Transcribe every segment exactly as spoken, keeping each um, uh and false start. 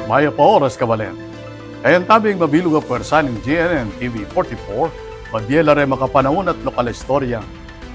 Mayap a oras, kabalen. Kayang tabing mabilug a pwersa ning G N N T V forty-four, pabie la reng makapanaun at lokal a istorya.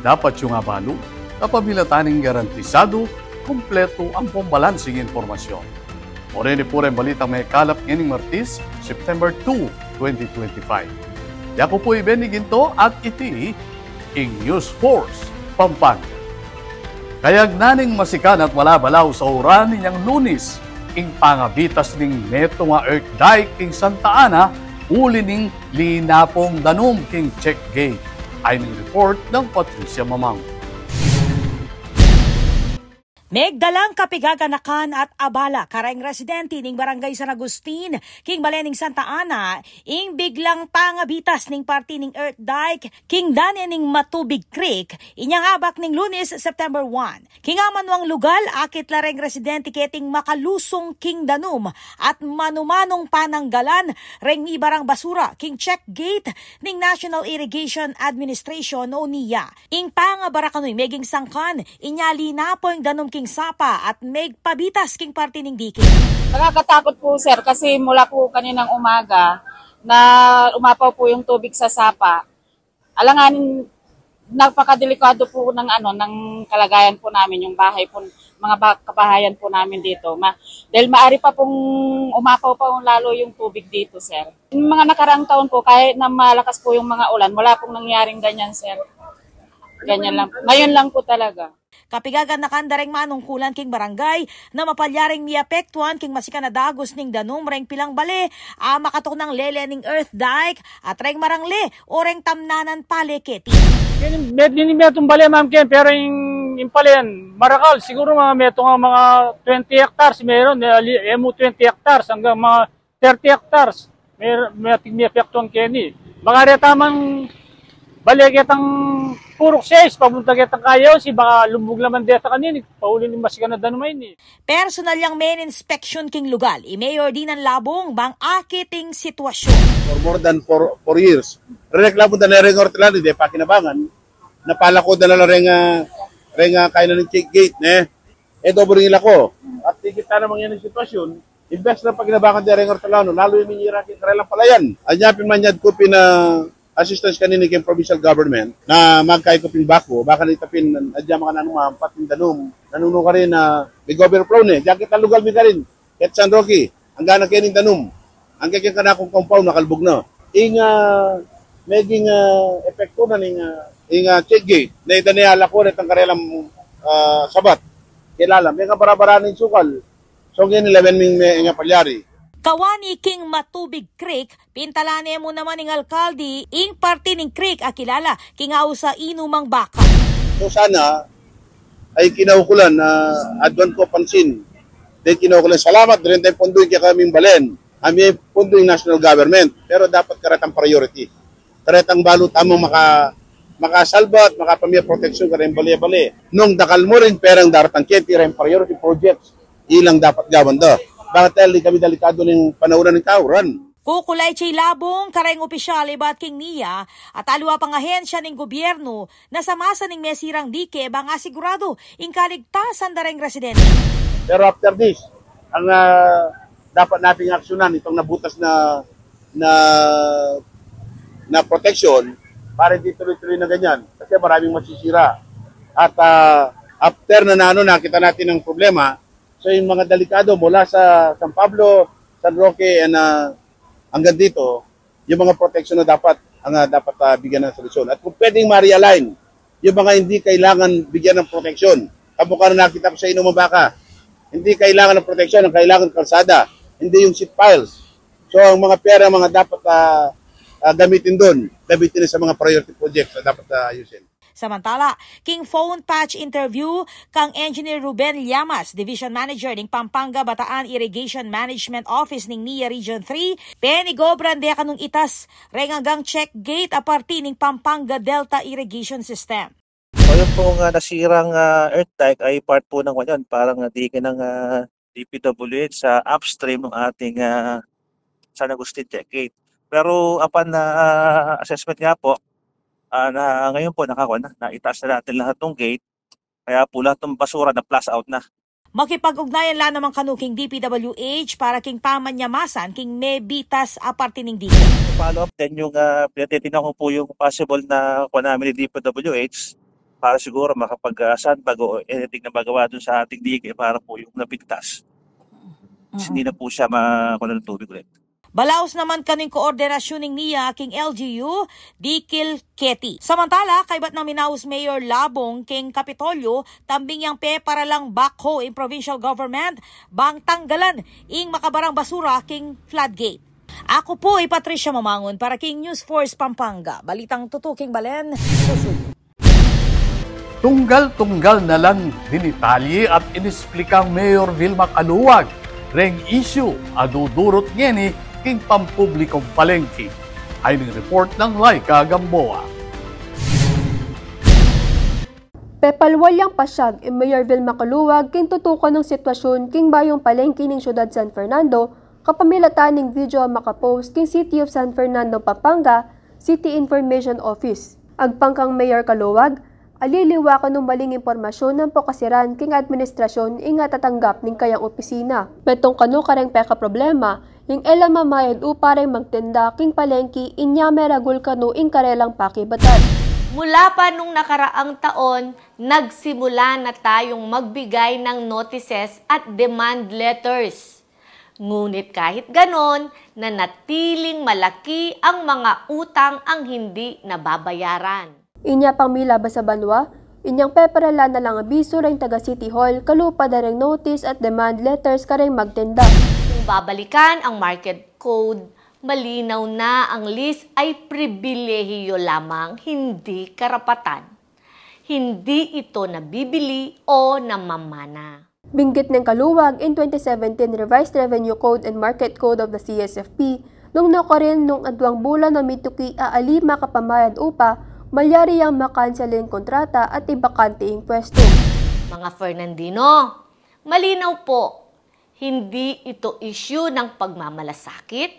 Dapat yung abalu, kapamilatan ning garantisadu, kumpletu ampong balansing impormasyon. O reni pu reng balitang mekalap ngening Martes, September two, twenty twenty-five. Yaku pu i Benny Ginto at iti ing News Force Pampanga. Kayag na ning masikan at wala balaw sauran inyang Lunes ing pangabitas ning metung a earth dike king Santa Ana, uli ning linapung danum king check gate. Ayon king report nang Patricia Mamang. Megdalang kapigaganakan at abala kareng residente ning Barangay San Agustin king bale ning Santa Ana ing biglang pangabitas ning parti ning earth dike king dane ning Matubig Creek inyang abak ning Lunes, September one. King amanuang lugal, akit la reng residente keting makalusung king danum at manumanung pananggalan reng mibarang basura king check gate ning National Irrigation Administration o NIA. Ing pangabara kanu ing meging sangkan inya linapo ing danum king sapa at megpabitas king parti ning dike. Nakakatakot po, sir, kasi mula po kaninang umaga na umapaw po yung tubig sa sapa. Alanganin, napakadelikado po ng ano, ng kalagayan po namin, yung bahay po, mga ba- kabahayan po namin dito. Ma- dahil maari pa pong umapaw pa lalo yung tubig dito, sir. Yung mga nakaraang taon po, kahit na malakas po yung mga ulan, wala pong nangyaring ganyan, sir. Ganyan lang. Ngayon lang po talaga. Kapigaganakan da reng manungkulan king barangay na mapalyaring miapektuan king masikan a dagus ning danum reng pilang bale a makatuknang lele ning earth dike at reng marangle o reng tamnanan pale keti. Medyo ni metung bale, ma'am, ken, pero ing, ing palen marakal, siguro mga metung a mga twenty hectares meron, eh, ali- emu twenty hectares hanggang mga thirty hectares. May, may ating may apektuhan keni. Baka reta mang bale ketang puruk sais, papunta ketang kayaw, si baka lumbug naman deta kanini, pauli ni masikan a danum a ini. Personal yang men inspection king lugal i Mayor Dinan Labong bang akit ing sitwasyon. For more than four, four years. Rereklamo da ne reng hortelano, de pa kinabangan. Napalako da na la reng, ah, reng, ah, kainan ning check gate, ne? E dobo ring ilako. At ikit ta namang yan ing sitwasyon. Imbes na pakinabangan de reng hortelano, lalu iminyira king karelang palayan. Anya pin manyad ku pin, ah, assistance kanini king provincial government na magkai ku pin backhoe, baka nita pin adya makananu, mampat ing danum. Nanunu karin na big overflow ne, dyan keta lugal mi karin, keta San Roque, angga na keni ing danum. Angga keng kanakung compound, makalbug na. Ing, ah, meging, ah, epekto na ning, ah, ing, ah, check gate, na ita ne alako retang karelang, ah, sabat. Kilala, mega barabara ning sukal. So ngeni lawen ming me ing apalyari. Kawani king Matubig Creek, pintalan ne mu naman ning alkalde ing parti ning creek a kilala king aus a inumang baka. So sana ay kinaukulan na aduan ko pansin. Then kinaukulan, salamat, dren tayong pondo ing kekaming balen. Ami pondo ing national government, pero dapat karetang priority. Karetang balu tamung maka makasalba at makapamie proteksyon kareng bale-bale. Nung dakal mu ring perang daratang keti reng priority projects, ilang dapat gawan da. Bakit? Dahil di kami delikado ning panaunan ning kauran. Kukulay ci Labong kareng opisyal ibat king NIA at aliwa pang ahensya ning gobyernu na sa masa ning mesirang dike bang asigurado ing kaligtasan da reng residente. Pero after this, ang, ah, dapat nating aksyonan itong nabutas na na na protection para hindi tuloy-tuloy na ganyan kasi maraming masisira. At, ah, after na, na ano, nakita natin ang problema, so yung mga delikado mula sa San Pablo, San Roque, and, ah, hanggang dito, yung mga protection na dapat, ang, ah, dapat, ah, bigyan ng solusyon. At kung pwedeng ma-realign yung mga hindi kailangan bigyan ng proteksyon. Kamukha na nakita ko sa Inumang Baka, hindi kailangan ng proteksyon, ang kailangan kalsada, hindi yung seat piles. So ang mga pera, mga dapat, ah, ah, gamitin doon, gamitin na sa mga priority projects na dapat, ah, ayusin. Samantala, king phone patch interview kang Engineer Ruben Llamas, Division Manager ning Pampanga Bataan Irrigation Management Office ning NIA Region three, penigobran de kanung itas reng anggang check gate a parti ning Pampanga Delta Irrigation System. So yung pong, ah, nasirang, ah, earth dike ay part po ng, ano, parang, ah, dike ng, ah, D P W H sa upstream ng ating, ah, San Agustin check gate. Pero upon, ah, assessment nga po, ah, na ngayon po nakakuha na, naitaas na natin lahat ng gate. Kaya po lahat ng basura na flush out na. Makipag-ugnayan la naman kanu king D P W H para king pamanyamasan king mebitas a parti ning dike. Follow up din yung, ah, pinatitingnan ko po yung possible na kuha namin ni D P W H para siguro makapag, ah, sandbag o anything na magawa dun sa ating dike para po yung napintas. Hindi na po siya ma-, kuha ng tubig ulit. Balaus naman kanu ing koordinasyun ning NIA king L G U, dikil keti. Samantala, kaybat nang minaus Mayor Labong king Kapitolyo, tambing yang peparalang backhoe ing provincial government bang tanggalan ing makabarang basura king floodgate. Aku pu i Patricia Mamangun para king News Force Pampanga. Balitang tutu king balen, susuyu. Tunggal-tunggal na lang dinitalye at inisplika nang Mayor Vilma Caluag reng isyu a dudurut ngeni king pampublikong palengke. Ayni ing report nang Laika Gamboa. Pepalwal yang pasyag i Mayor Vilma Caluag king tutukan nang sitwasyun king bayung palengke ning syudad San Fernando, kapamilatan ning video a makapost king City of San Fernando, Pampanga, City Information Office. Agpang kang Mayor Caluag, aliliwa kanu maling impormasyun nang pokasiran king administrasyun ing atatanggap ning kayang opisina. Metung kanu kareng pekaproblema, ing e la mamayad upa reng magtinda king palengke inya meragul kanu ing karelang pakibatan. Mula pa nung nakaraang taon, nagsimula na tayong magbigay ng notices at demand letters. Ngunit kahit ganon, nanatiling malaki ang mga utang ang hindi nababayaran. Inya pang milabas a banua, inyang peparalan na lang abisu reng taga City Hall kalupa da reng notice at demand letters kareng magtinda. Kung babalikan ang market code, malinaw na ang lease ay pribilehiyo lamang, hindi karapatan. Hindi ito nabibili o namamana. Binggit neng Caluag ing twenty seventeen Revised Revenue Code and Market Code of the C S F P, nung nukarin nung aduang bulan a mituki a ali makapamayad upa, malyari yang makansel ing kontrata at ibakante ing pwestu. Mga Fernandino, malinaw po, hindi ito isyu ng pagmamalasakit,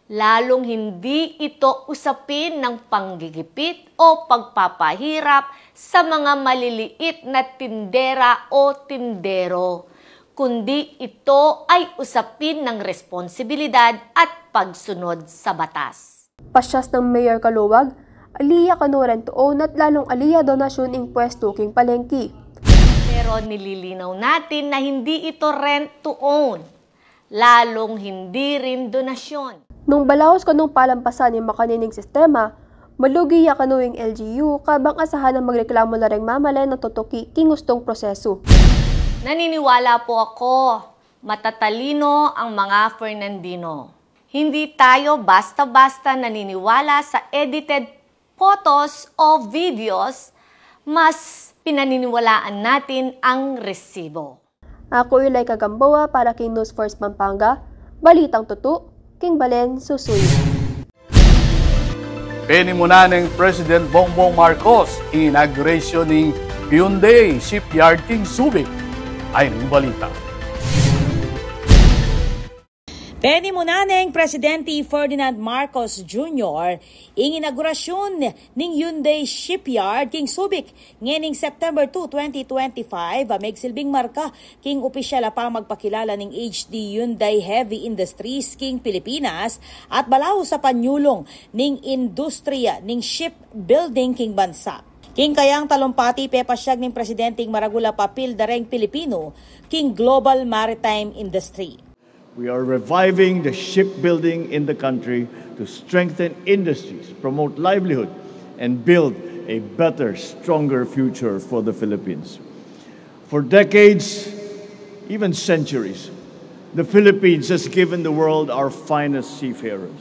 lalong hindi ito usapin ng panggigipit o pagpapahirap sa mga maliliit na tindera o tindero, kundi ito ay usapin ng responsibilidad at pagsunod sa batas. Pasyas nang Mayor Caluag, ali ya kanu rent-to-own at lalung ali ya donasyun ing pwestu king palengke. Pero nililinaw natin na hindi ito rent-to-own, lalung hindi rin donasyon. Nung balaus kanung palampasan ing makanining sistema, malugi ya kanu ing L G U, kabang asahan a magreklamu la reng mamalen a tutuki king ustung prosesu. Naniniwala po ako, matatalino ang mga Fernandino. Hindi tayo basta-basta naniniwala sa edited photos o videos, mas pinaniniwalaan natin ang resibo. Aku i Laika Gamboa para king News Force Pampanga, balitang tutu, king balen susuyu. Penimunan neng President Bongbong Marcos ing inauguration ning Hyundai Shipyard king Subic. Ayni ing balita. Penimunan neng Presidente Ferdinand Marcos Junior ing inaugurasyun ning Hyundai Shipyard king Subic ngening September two, twenty twenty-five, a megsilbing marka king opisyal a pamagpakilala ning H D Hyundai Heavy Industries king Pilipinas at balaus a panyulung ning industriya ning shipbuilding king bansa. King kayang talumpati, pepasyag ning Presidente ing maragul a papil da reng Pilipinu king global maritime industry. We are reviving the shipbuilding in the country to strengthen industries, promote livelihood, and build a better, stronger future for the Philippines. For decades, even centuries, the Philippines has given the world our finest seafarers.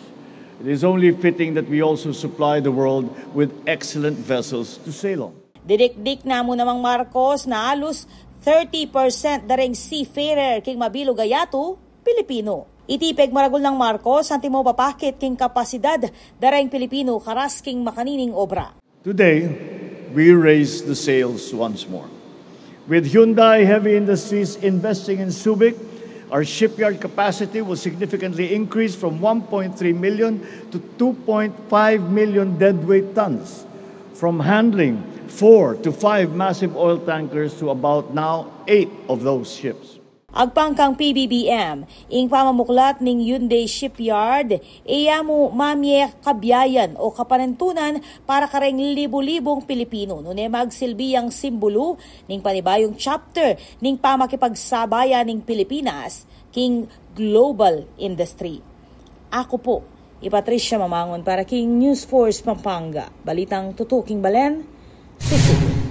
It is only fitting that we also supply the world with excellent vessels to sail on. Didikdik na mu namang Marcos na alus thirty percent da reng seafarer king mabilug a yatu, Pilipino. Iti pegmaragul nang Marcos, antimo papakit king kapasidad da reng Pilipinu karas king makanining obra. Today, we raise the sails once more. With Hyundai Heavy Industries investing in Subic, our shipyard capacity will significantly increase from one point three million to two point five million deadweight tons, from handling four to five massive oil tankers to about now eight of those ships. Agpang kang P B B M, ing pamamuklat ning Hyundai Shipyard, e ya mu mamie kabiayan o kapanentunan para kareng libu-libung Pilipino, nune magsilbi yang simbulu ning panibayung chapter ning pamakipagsabayan ning Pilipinas king global industry. Aku pu i Patricia Mamangun para king News Force Pampanga. Balitang tutuking balen, susuyu.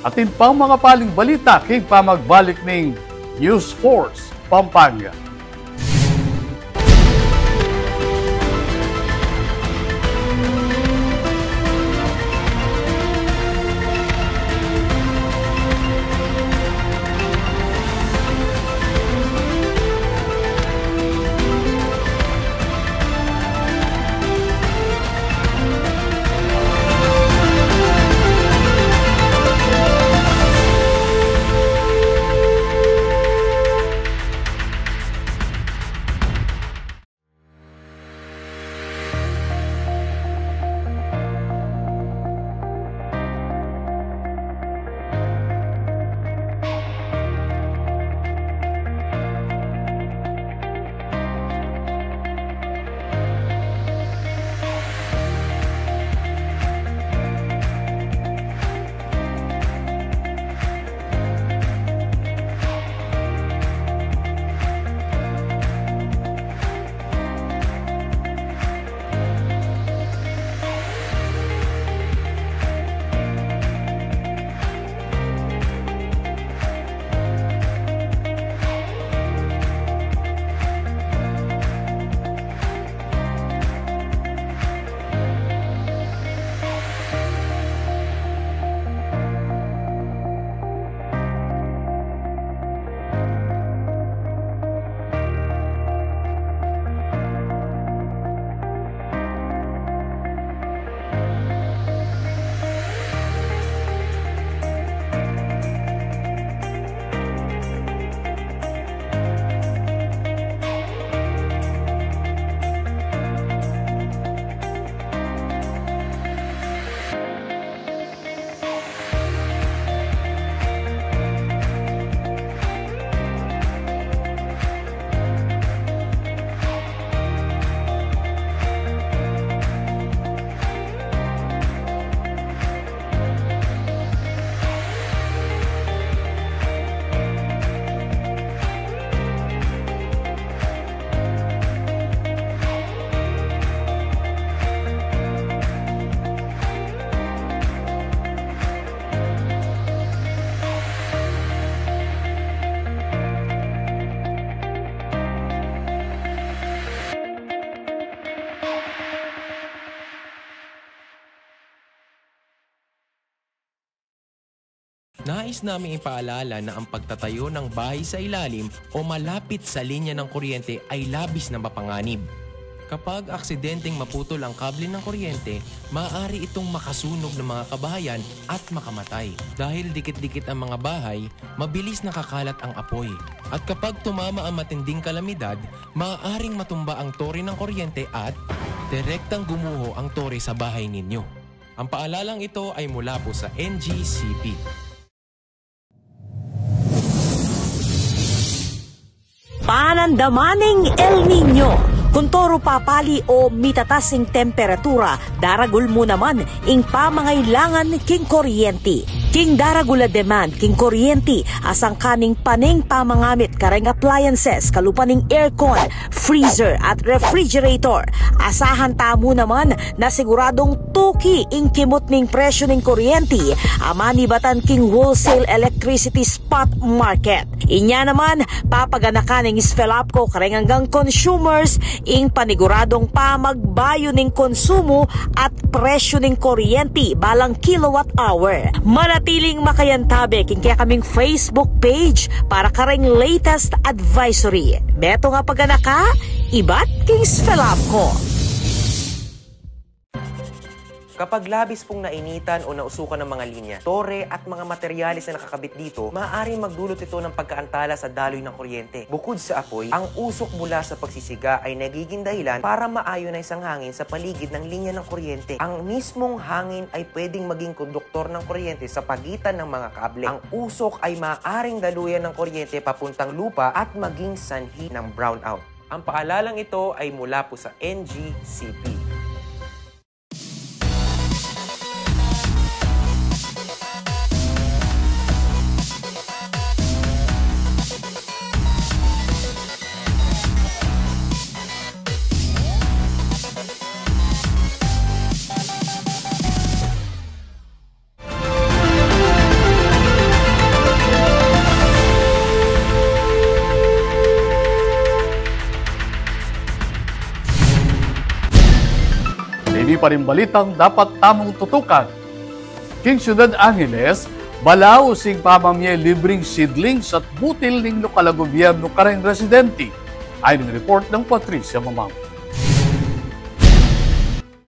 Atin pang makapaling balita king pamagbalik ning News Force Pampanga. Nais naming ipaalala na ang pagtatayo ng bahay sa ilalim o malapit sa linya ng kuryente ay labis na mapanganib. Kapag aksidenteng maputol ang kable ng kuryente, maaari itong makasunog ng mga kabahayan at makamatay. Dahil dikit-dikit ang mga bahay, mabilis nakakalat ang apoy. At kapag tumama ang matinding kalamidad, maaaring matumba ang tore ng kuryente at direktang gumuho ang tore sa bahay ninyo. Ang paalalang ito ay mula po sa N G C P. Panandaman ning El Niño. Kun toro papali o mitatas ing temperatura, daragul mu naman ing pamangailangan king kuryenti. King daragul a demand king kuryenti, asangka ning pane pamangamit kareng appliances, kalupa ning aircon, freezer at refrigerator. Asahan tamu naman na siguradung tuki ing kimut ning presyu ning kuryenti a manibatan king wholesale electricity spot market. Inya naman, papaganakan ning SFELAPCO kareng anggang consumers ing paniguradung pamagbayu ning konsumu at presyu ning kuryenti balang kilowatt hour. Manatiling makayantabe king kekaming Facebook page para kareng latest advisory. Beto nga paganaka, ibat king SFELAPCO. Kapag labis pong nainitan o nausukan ng mga linya, tore at mga materyales na nakakabit dito, maaaring magdulot ito ng pagkaantala sa daloy ng kuryente. Bukod sa apoy, ang usok mula sa pagsisiga ay nagiging dahilan para ma-ionize ang hangin sa paligid ng linya ng kuryente. Ang mismong hangin ay pwedeng maging konduktor ng kuryente sa pagitan ng mga kable. Ang usok ay maaaring daluyan ng kuryente papuntang lupa at maging sanhi ng brownout. Ang paalalang ito ay mula po sa N G C P. Ini pa rin balitang dapat tamung tutukan. King Syudad Angeles, balaus ing pamamie libreng seedlings at butil ning lokal a gobyerno kareng residente. Ayon ning report nang Patricia Mamang.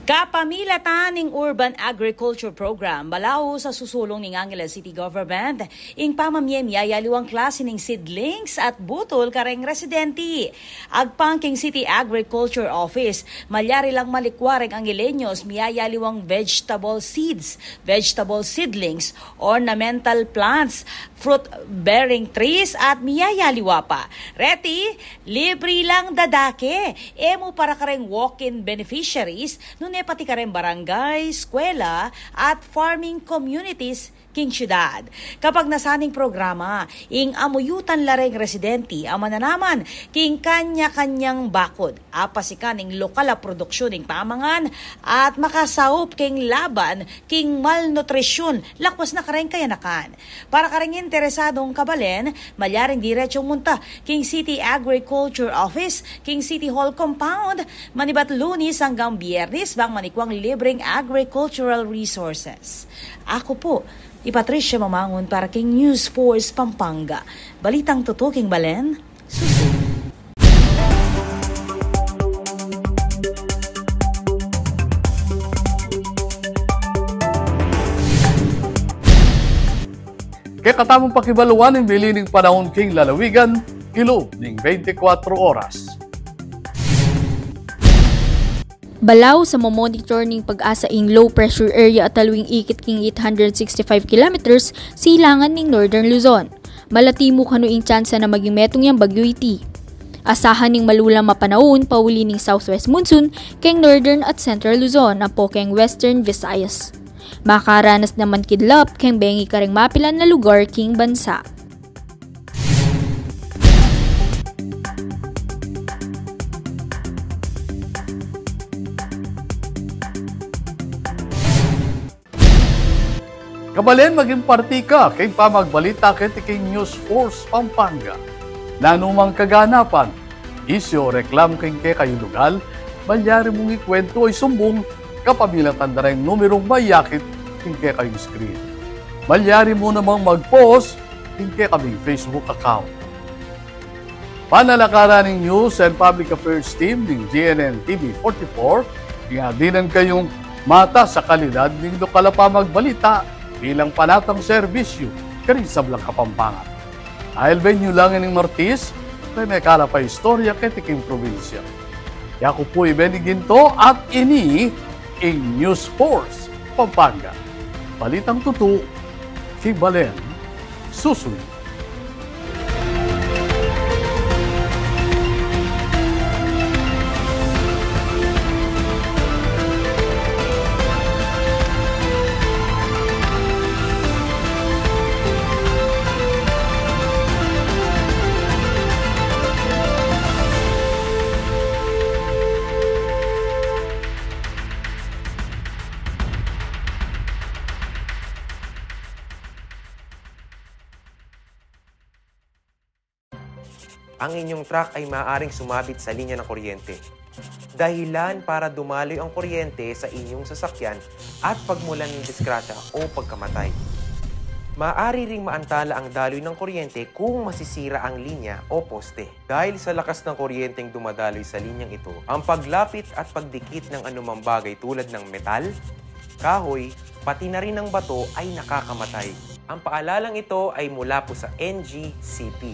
Kapamilatan ning Urban Agriculture Program, balaus a susulung ning Angeles City Government ing pamamie miyayaliwang klase ning seedlings at butul kareng residente. Agpang king City Agriculture Office, malyari lang malikwa reng Angelenyos miyayaliwang vegetable seeds, vegetable seedlings, ornamental plants, fruit-bearing trees, at miyayaliwa pa. Reti, libre lang dadake. E mu para kareng walk-in beneficiaries, nune pati kareng barangay, eskwela, at farming communities king syudad. Kapag nasaning programa, ing amuyutan la reng residente a mananaman king kanya-kanyang bakud, apasikan ing lokal a produksyun ning pamangan at makasaup king laban king malnutrisyun, lakwas na kareng kayanakan. Para kareng interesadung kabalen, malyaring diretsyung munta king City Agriculture Office king City Hall Compound manibat Lunes anggang Biyernes bang manikwang libreng agricultural resources. Aku pu i Patricia Mamangun para king News Force Pampanga. Balitang tutu king balen, susu. Kekatamung pakibaluan ing bili ning panaun king lalawigan, kilub ning bente kwatro oras. Balaus a momonitor ning PAGASA ing low pressure area a talwing ikit king eight hundred sixty-five kilometers silangan ning Northern Luzon. Malati mu kanu ing tsansa na maging metung yang bagyu iti. Asahan ning malulam a panaun pauli ning southwest monsoon keng Northern at Central Luzon ampo keng Western Visayas. Makaranas naman kidlap keng bengi kareng mapilan a lugar king bansa. Kabalen, maging parti ka king pamagbalita keti king News Force Pampanga. Nanumang kaganapan, isyu o reklam king kekayung lugal, malyari mung ikwentu o isumbung kapamilatan da reng numerung mayakit king kekayung screen. Malyari mu namang mag-post king kekaming Facebook account. Panalakaran ning News and Public Affairs Team ning G N N T V forty-four, ing adinan kayung matas a kalidad ning lokal a pamagbalita bilang panatang serbisyu karing sablang Kapampangan. Ailben yu lang ining Martis, reng mekalap a istorya keti king probinsya. Yaku pu i Benny Ginto at ini ing News Force Pampanga. Balitang tutu king balen, susu. Ang inyong truck ay maaaring sumabit sa linya ng kuryente. Dahilan para dumaloy ang kuryente sa inyong sasakyan at pagmulan ng disgrasya o pagkamatay. Maaari ring maantala ang daloy ng kuryente kung masisira ang linya o poste. Dahil sa lakas ng kuryenteng dumadaloy sa linyang ito, ang paglapit at pagdikit ng anumang bagay tulad ng metal, kahoy, pati na rin ang bato ay nakakamatay. Ang paalalang ito ay mula po sa N G C P.